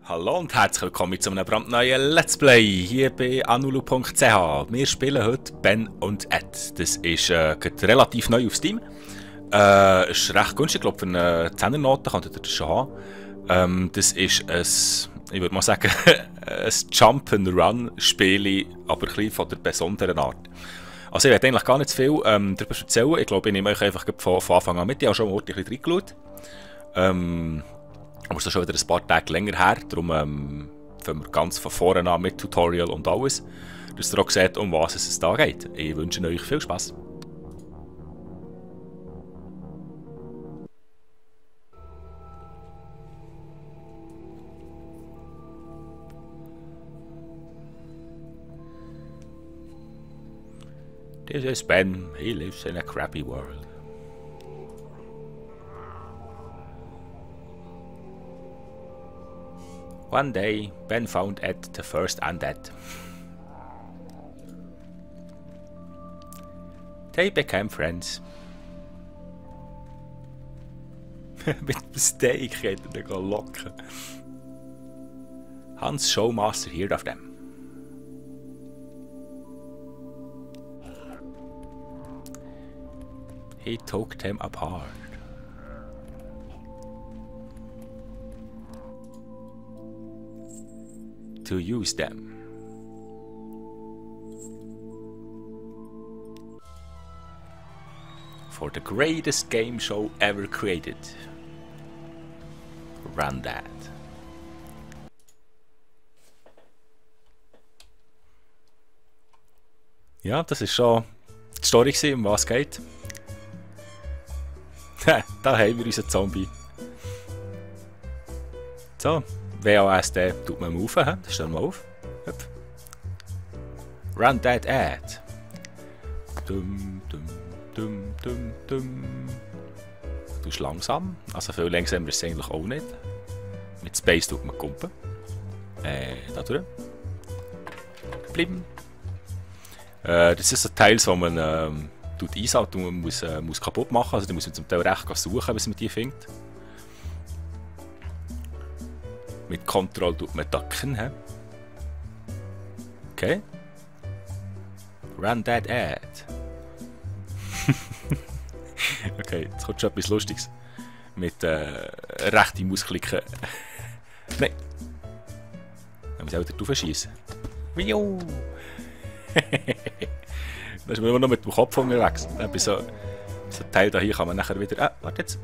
Hallo und herzlich willkommen zu einem brandneuen Let's Play hier bei anulu.ch. Wir spielen heute Ben und Ed. Das ist gerade relativ neu auf Steam. Ist recht günstig, ich glaube für eine 10er-Note könntet ihr das schon haben. Das ist ein, ich würde mal sagen, ein Jump-and-Run-Spiel, aber ein bisschen von der besonderen Art. Also ich werde eigentlich gar nicht zu viel darüber erzählen. Ich glaube, ich nehme euch einfach von Anfang an mit. Ich habe schon mal ordentlich reingeschaut. Aber es ist schon wieder ein paar Tage länger her, darum fangen wir ganz von vorne an mit Tutorial und alles, dass ihr auch seht, um was es da geht. Ich wünsche euch viel Spaß. This is Ben. He lives in a crappy world. One day, Ben found Ed the first undead. They became friends. Mit dem Steak hätte er locken. Hans Showmaster heard of them. He took them apart. To use them. For the greatest game show ever created. Run that. Ja, das ist schon die Story gewesen, um was es geht. Da haben wir unseren Zombie. So. WASD tut man auf, das stellen wir auf. Hüpf. Run that ad. Dum, dum, dum, dum, dum. Du bist langsam, also viel langsamer ist es eigentlich auch nicht. Mit Space tut man kumpen. Da durch. Bleiben. Das ist ein Teil, wo man einsaut und man muss kaputt machen, also da muss man zum Teil recht suchen, bis man die findet. Mit Control tut man ducken, hä? Okay. Run that ad. Okay, jetzt kommt schon etwas Lustiges. Mit rechte Mausklicken. Nein. Dann muss ich auch wieder draufschießen. Wiu! Da ist man immer noch mit dem Kopf unterwegs. So ein Teil da hier kann man nachher wieder. Ah, warte jetzt.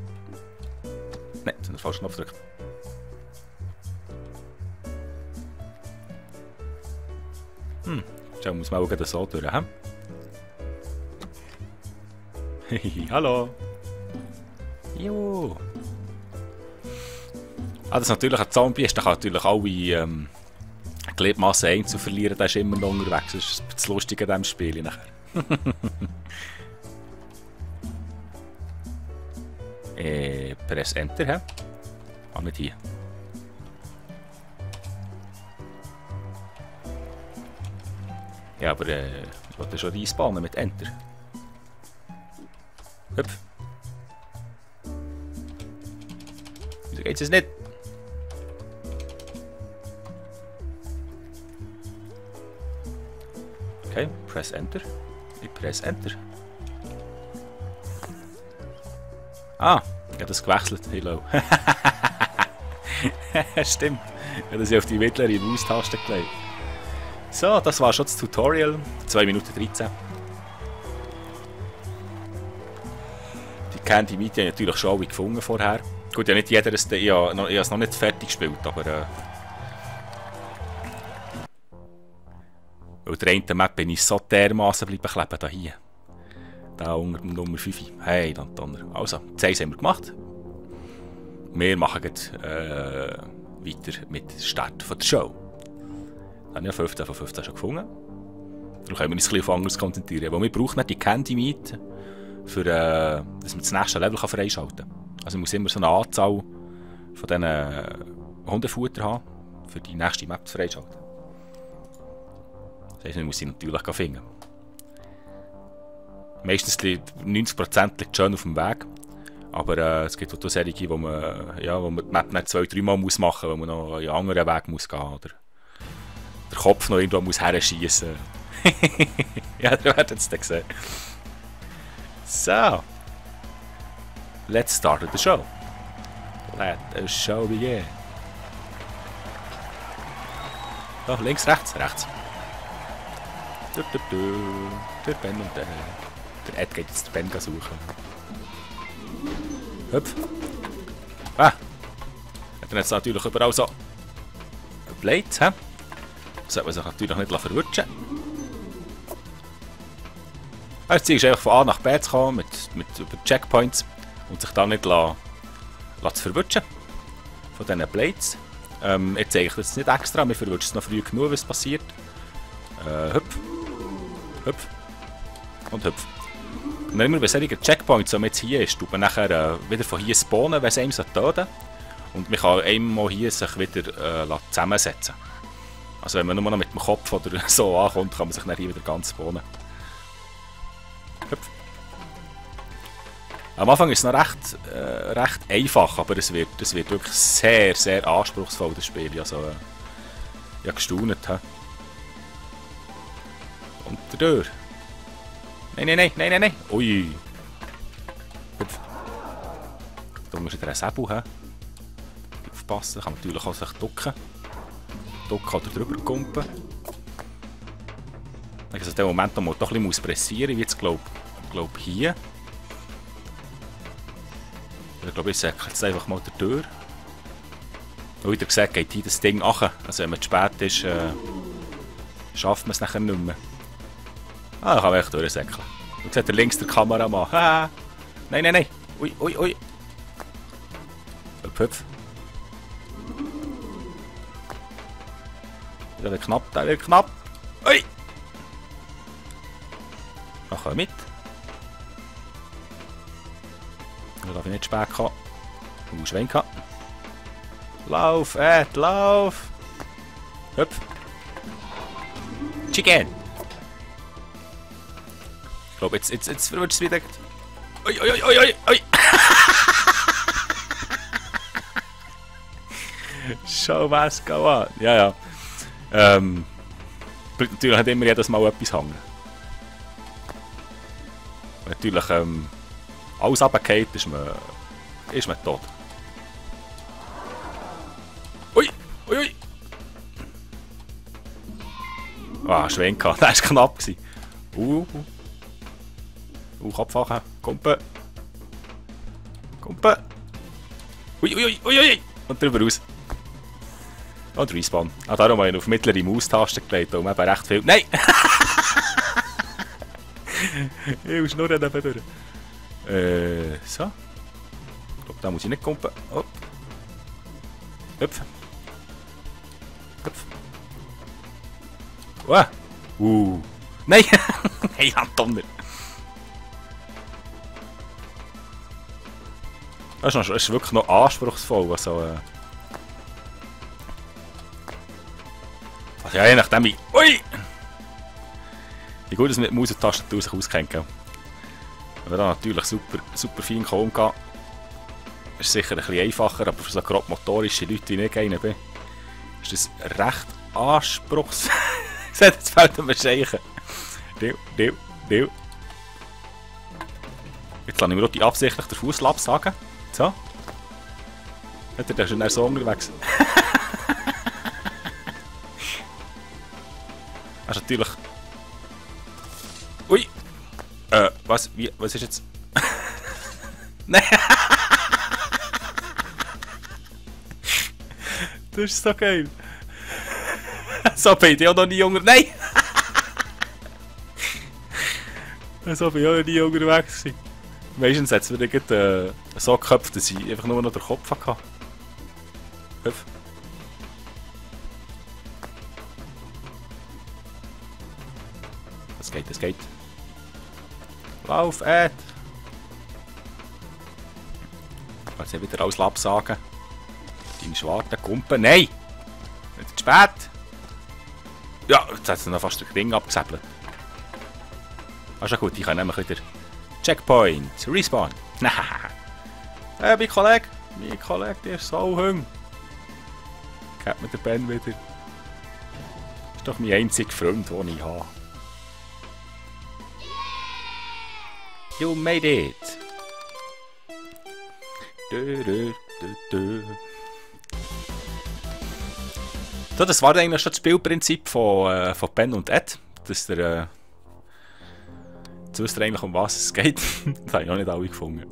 Nein, jetzt habe ich den falschen Knopf gedrückt. Schau, muss man auch gerade so durch, hä? Hallo! Jo! Ah, das ist natürlich ein Zombie, ist, der kann natürlich alle Gliedmassen einzeln verlieren, der ist immer noch unterwegs. Das ist das Lustige an diesem Spiel nachher. Press Enter, hä? Ah, nicht hier. Ja, aber ich wollte schon respawnen mit Enter. Hüpf. Wieso geht es nicht? Okay, press Enter. Ich press Enter. Ah, ich habe das gewechselt. Hello. Stimmt. Ich habe das ja auf die mittlere Maustaste gelegt. So, das war schon das Tutorial. 2 Minuten 13. Die Candy Meat habe ich natürlich schon alle gefunden vorher. Gut, ja nicht jeder, ich habe es noch nicht fertig gespielt, aber weil der eine Map bin ich so dermaßen bleiben kleben, da hier. Da unter Nummer 5. Hey, dann Donner. Also, das 1 haben wir gemacht. Wir machen jetzt weiter mit dem Start von der Show. Ich habe ja 15 von 15 schon gefunden. Darum können wir uns ein bisschen auf anderes konzentrieren. Weil wir brauchen nicht die Candy Meat, für, dass man das nächste Level freischalten kann. Also man muss immer so eine Anzahl von diesen Hundefutter haben, für die nächste Map zu freischalten. Das heisst, man muss sie natürlich finden. Meistens liegt 90% liegt schon auf dem Weg. Aber es gibt auch Serien, wo man, ja, wo man die Map nicht 2-3 Mal muss machen muss, wo man noch einen anderen Weg muss gehen oder den Kopf noch irgendwo muss herschießen. Ja, ihr werdet es dann sehen. So. Let's start the show. Let the show begin. Oh, links, rechts, rechts. Der Ben und der Ed geht jetzt den Ben suchen. Hüpf. Ah! Und dann hat es natürlich überall so Blades, hä? Das sollte man sich natürlich nicht verwutschen. Das Ziel ist einfach von A nach B zu kommen mit über Checkpoints und sich dann nicht zu verwutschen von diesen Blades. Jetzt zeige ich das nicht extra, wir verwutschen es noch früh genug, was passiert. Hüpf. Hüpf. Und hüpf. Und immer bei solchen Checkpoints, so jetzt hier ist, tut man nachher wieder von hier spawnen, wenn es einem töten sollte. Und man kann einmal hier sich wieder zusammensetzen. Also wenn man nur noch mit dem Kopf oder so ankommt, kann man sich dann hier wieder ganz spawnen. Hüpf. Am Anfang ist es noch recht einfach, aber es wird wirklich sehr, sehr anspruchsvoll, das Spiel. Also, ich habe gestaunt. Und der Tür. Nein, nein, nein, nein, nein, nein. Ui. Hüpf. Da muss wieder ein Säbel haben. Aufpassen, kann man natürlich auch sich ducken. Ducken oder drüber kumpen. Also in dem Moment, wo man doch ein bisschen pressieren muss, wie jetzt glaube hier. Ich glaube, ich säckle jetzt einfach mal der Tür. Und wieder gesagt, geht hier das Ding nach. Also wenn man zu spät ist, schafft man es nachher nicht mehr. Ah, da kann man echt durchsäckeln. Und sieht links der Kameramann. Ah, nein, nein, nein. Ui, ui, ui. Hüpf, hüpf. Der wird knapp, der wird knapp. Ui. Ach, komm mit. Da darf ich nicht spät kommen. Und schwenken. Lauf, Ed, lauf. Hüpf. Chicken. Ich glaube, jetzt verrutscht es wieder. Ui, ui, ui, ui, ui. Schau was, go on. Ja, ja. Natürlich hat immer jedes Mal etwas hängen. Natürlich, alles runtergefallen ist man tot. Ui, ui, ui. Ah, Schwenka, das war knapp. Kopfhaken, Kumpe. Kumpe. Ui, ui, ui, ui, ui. Und drüber raus. Und Respawn. Ah, darum habe ich auf mittlere Maustaste gelegt, um eben recht viel... Nein! Ich muss nur neben durch. So. Ich glaube, da muss ich nicht kumpen. Oh. Hüpf. Hüpf. Nein! Hey, Donner! Das ist wirklich noch anspruchsvoll. Also, ja, je nachdem wie... Ui! Wie gut es mit Maus und Tastatur sich auskennt. Wenn da natürlich super fein umgehen, ist es sicher ein bisschen einfacher, aber für so grob motorische Leute wie ich einer bin, ist das recht anspruchsvoll. Seht, jetzt fällt mir Scheichen. Deal. Jetzt lasse ich mir auch die absichtlich den Fuß absagen. So. Der ist schon so unterwegs. Das ist natürlich... Ui! Was? Wie? Was ist jetzt? Nein! Das ist so geil! So bin ich auch noch nie Nein! So bin ich auch noch nie unterwegs gewesen. Meistens hat es mir so geköpft, dass ich einfach nur noch den Kopf hatte. Hüpf. Das geht. Lauf, Ed! Jetzt wieder alles absagen. Deine schwarzen Kumpen. Nein! Nicht zu spät! Ja, jetzt hat es noch fast den Ring abgesäbelt. Ah, schon gut, ich kann nämlich wieder... Checkpoint! Respawn! Mein Kollege, der ist so hung. Gebt mir den Ben wieder. Das ist doch mein einziger Freund, den ich habe. You made it! So, das war eigentlich schon das Spielprinzip von Ben und Ed. Dass der. Jetzt wisst ihr eigentlich, um was es geht. Das habe ich noch nicht alle gefunden.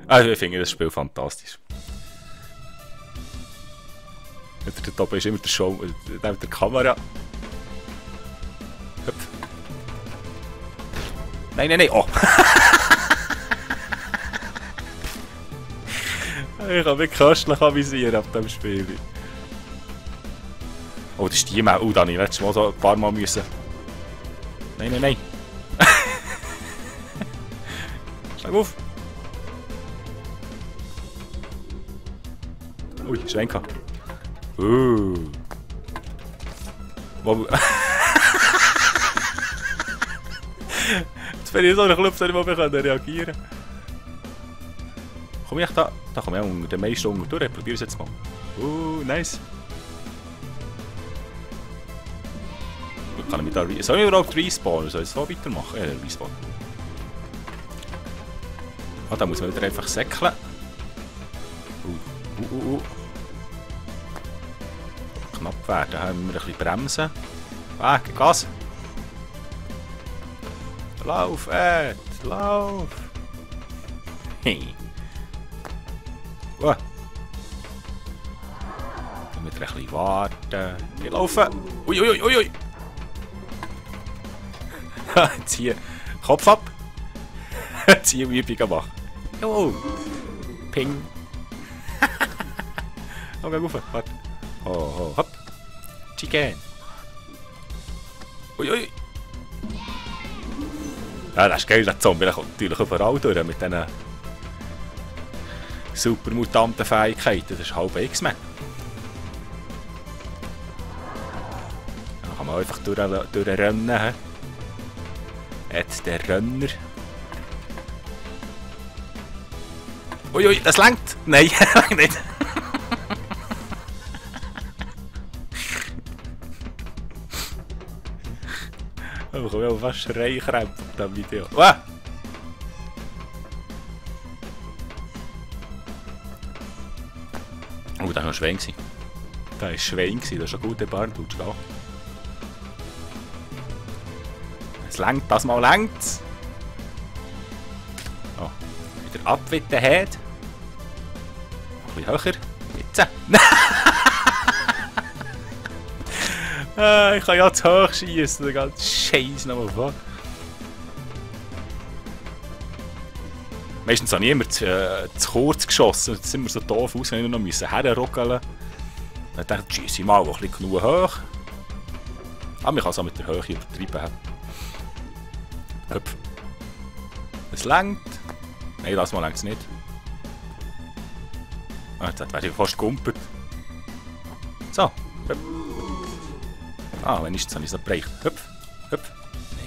Also, ich finde das Spiel fantastisch. Der Top ist immer der Show, der Kamera. Hüpf. Nein, nein, nein, oh! Ich kann mich köstlich avisieren auf diesem Spiel. Oh, das ist die Maus. Oh, da habe ich letztes Mal so ein paar Mal müssen. Nein, nein, nein. Schlag auf. Ui, Schwenker. Jetzt bin ich so ein Club, dass ich mal reagieren kann. Komme ich da? Da komme ich auch unter den meisten unten durch. Probier es jetzt mal. Nice. Kann ich mit da soll ich überhaupt respawnen? Soll ich so weitermachen? Ja, respawnen. Ah, da muss man wieder einfach säckeln. Knapp werden. Da haben wir ein bisschen bremsen. Gas! Lauf, Ed! Lauf! Hey! Wir müssen ein bisschen warten. Wir laufen! Ui! Jetzt hier. Kopf ab! Jetzt hier Übungen machen. Jo! Ping! Oh, geh rauf! Warte! Oh, hopp! Chicken! Ui! Ja, das ist geil, der Zombie. Der kommt natürlich überall durch mit diesen super mutanten Fähigkeiten. Das ist halb X-Men. Da kann man einfach durchrennen. Jetzt der Renner. Ui, das langt! Nein, langt nicht! Oh, ich komme ja fast Schreikrämpfe auf diesem Video. Oh, das war noch Schwein. Das war Schwein, das ist schon gut, der Barn. Es langt, das mal langt. Oh, wieder ab mit der Head. Ein bisschen höher. Jetzt. Ich kann ja zu hoch schießen, der ganze Scheiß nochmal vor. Meistens habe ich immer zu kurz geschossen. Jetzt sind wir so doof aus, wenn wir noch herrockeln. Dann dachte ich, schieße ich mal ein bisschen genug hoch. Aber man kann es auch mit der Höhe übertreiben. Hüpf. Es langt. Nein, das mal längt es nicht. Jetzt werde ich fast gegumpelt. So. Hüpf. Wenn ich es habe ich es noch bereicht. Hüpf.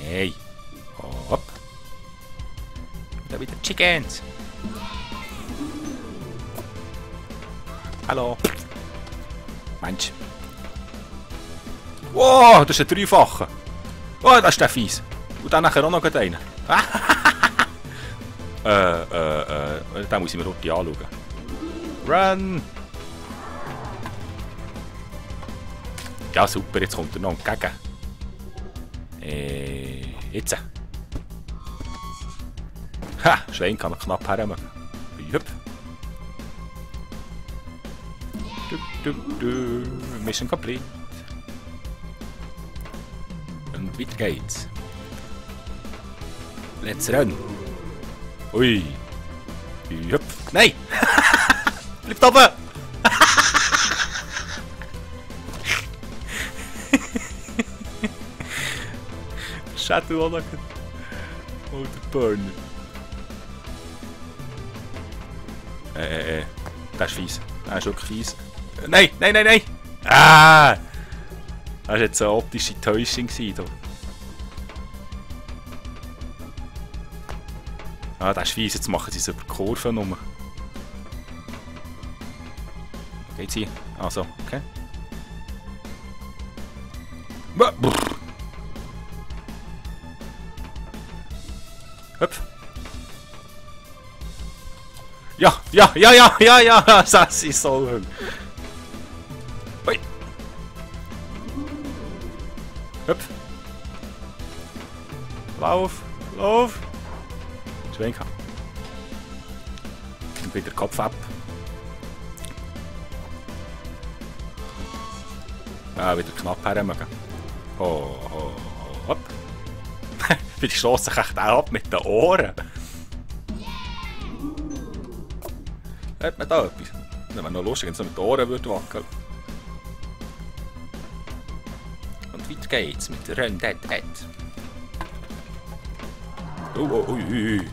Nein. Hopp. Da wieder Chickens. Hallo. Mensch. Wow, das ist ein Dreifacher. Oh, das ist der fies. Und dann nachher auch noch einen. Den muss ich mir heute anschauen. Run! Ja, super, jetzt kommt er noch entgegen. Jetzt. Ha, Schwein kann noch knapp hermachen. Hüpf. Mission complete. Und weiter geht's. Let's run. Ui. Hüpf. Nein! Bleibt oben! Shadow auch noch. Oh, der Burner. Das ist fies. Das ist wirklich fies. Nein! Ah! Das war jetzt eine optische Täuschung. Ah, das ist fies, jetzt machen sie es über die Kurven rum. Geht's hier? Ah, so, okay. Hüpf. Ja, ja, ja, ja, ja, ja, das ist so. Hui. Hüpf. Lauf, lauf. Schwenken. Und wieder Kopf ab. Ja, wieder knapp hermachen. Oh, oh, oh, hopp. Wie die Chance echt auch ab mit den Ohren. Hat man da etwas? Das wäre noch lustig, wenn es mit den Ohren würde wackeln. Und weiter geht's mit der Run Dead Ed. Oh, oh, ui, ui, ui.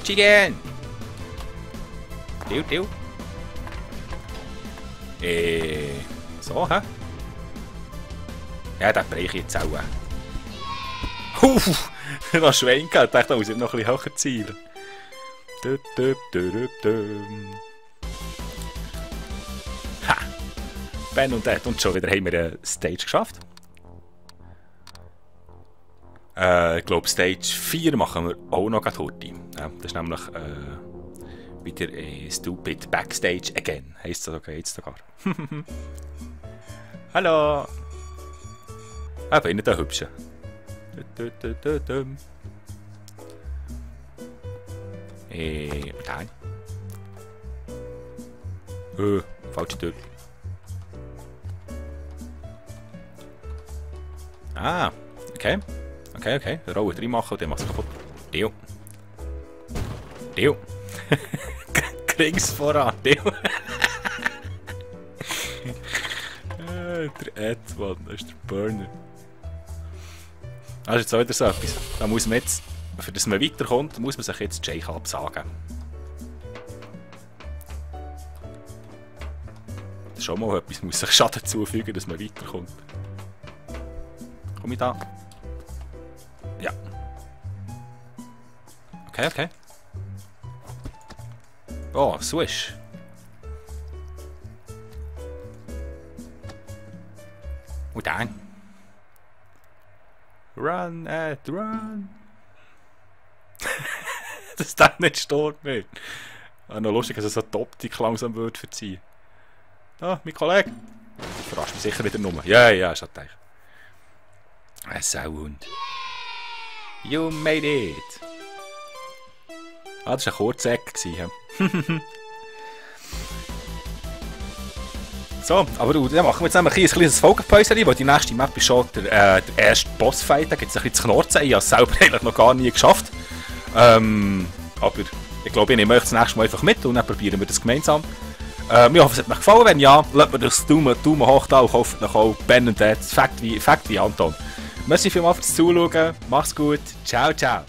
Chicken! Diu. So, hä? Ja, den breche ich jetzt auch. Noch schwenken, ich dachte, da muss ich noch ein bisschen höher zielen. Ha! Ben und Ed, und schon wieder haben wir eine Stage geschafft. Ich glaube, Stage 4 machen wir auch noch heute. Ja, das ist nämlich wieder Stupid Backstage Again. Heisst das okay, jetzt sogar. Hallo! Ah, bin ich der Hübsche. Nein. Falsche Tür. Ah, okay. Okay. Rolle 3 machen und dann machst du kaputt. Dio. Krieg's voran, Dio. Der Ed, Mann, das ist der Burner. Das ist jetzt auch wieder so etwas. Da muss man jetzt, für das man weiterkommt, muss man sich jetzt Jake absagen. Das ist schon mal etwas, man muss sich Schaden zufügen, dass man weiterkommt. Komm ich da? Ja. Okay. Oh, Swish. Oh, dang. Run, Ed, run! Dass der nicht stirbt mehr. Noch lustig, dass er so die Optik langsam wird verziehen. Ah, mein Kollege. Du verarschst mich sicher wieder nur. Ja, ist das eigentlich. Ein Sauhund. You made it! Ah, das war ein kurzer Eck. So, aber dann machen wir jetzt ein kleines Folgenpäuschen, weil die nächste Map ist schon der erste Bossfight. Da gibt es ein bisschen zu knurzen. Ich habe es selber eigentlich noch gar nie geschafft. Aber ich glaube, ich nehme euch das nächste Mal einfach mit und dann probieren wir das gemeinsam. Ich hoffe, es hat euch gefallen. Wenn ja, lasst mir das Daumen hoch da und hoffentlich auch Ben und Ed. Fakt wie Anton. Merci vielmals fürs Zuschauen. Macht's gut. Ciao, ciao.